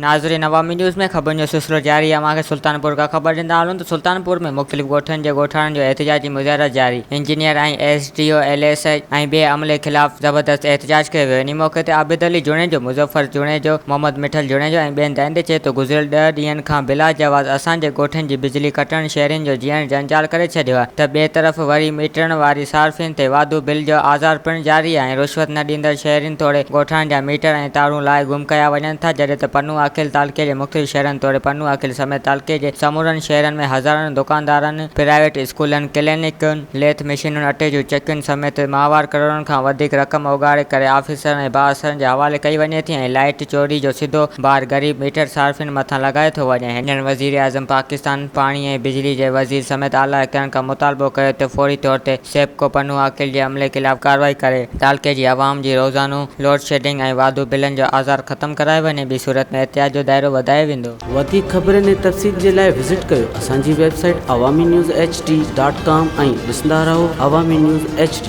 ناظرين عوامي نيوز ۾ خبرن جو سلسلو جاري اوهان کي سلطانپور کان خبر ڏيندا هلون ته سلطانپور ۾ مختلف ڳوٺن جي ڳوٺاڻن جو احتجاجي مظاهرو جاري engineer ۽ S D O L S ۽ ٻئي عملي خلاف زبردست احتجاج ڪيو ويو انهي موقعي تي عابد علي جوڻيجو، مظفر جوڻيجو، محمد مٺل جوڻيجو ۽ ٻين دانهيندي چيو ته گذريل ڏهه ڏينهن کان بلا جواز اسان جي ڳوٺن جي بجلي ڪٽڻ شهرين جو جيئڻ جنجال ڪري ڇڏيو آهي ته ٻئي طرف وري ميٽرن واري صارفين تي واڌو بل جو آزار پڻ جاري آهي ۽ رشوت نه ڏيندڙ شهرين توڙي ڳوٺاڻن جا ميٽر ۽ تارون لاهي گم ڪيا وڃن ٿا جڏهن ته پنو عاقل تعلقي جي مختلف شهرن توڙي پنو عاقل سميت تعلقي جي سمورن شهرن ۾ هزارن دڪاندارن، پرائيويٽ اسڪولن، ڪلينڪن، ليٿ مشينن، اٽي جون چڪين سميت ماهوار ڪروڙن کان وڌيڪ رقم اوڳاڙي ڪري آفيسرن ۽ بااثرن جي حوالي ڪئي وڃي ٿي ۽ لائيٽ چوري جو سڌو بار غريب ميٽر صارفين مٿان لڳايو ٿو وڃي. هنن وزيراعظم پاڪستان، پاڻي ۽ بجلي جي وزير سميت اعليٰ اختيارين کان مطالبو ڪيو ته فوري طور تي سيپڪو پنو عاقل جي عملي خلاف ڪارروائي ڪري تعلقي جي عوام جي روزانو لوڊشيڊنگ ۽ واڌو بلن جو آزار ختم ڪرايو وڃي ٻي صورت ۾ احتجاج جو دائرو وڌايو ويندو. وڌيڪ خبرن ۽ تفصيل جي لاء وزٽ ڪيو اسان جي website Awami news H D dot com ۽ ڏسندا رهو عوامي نيوز ايڇ ڊي.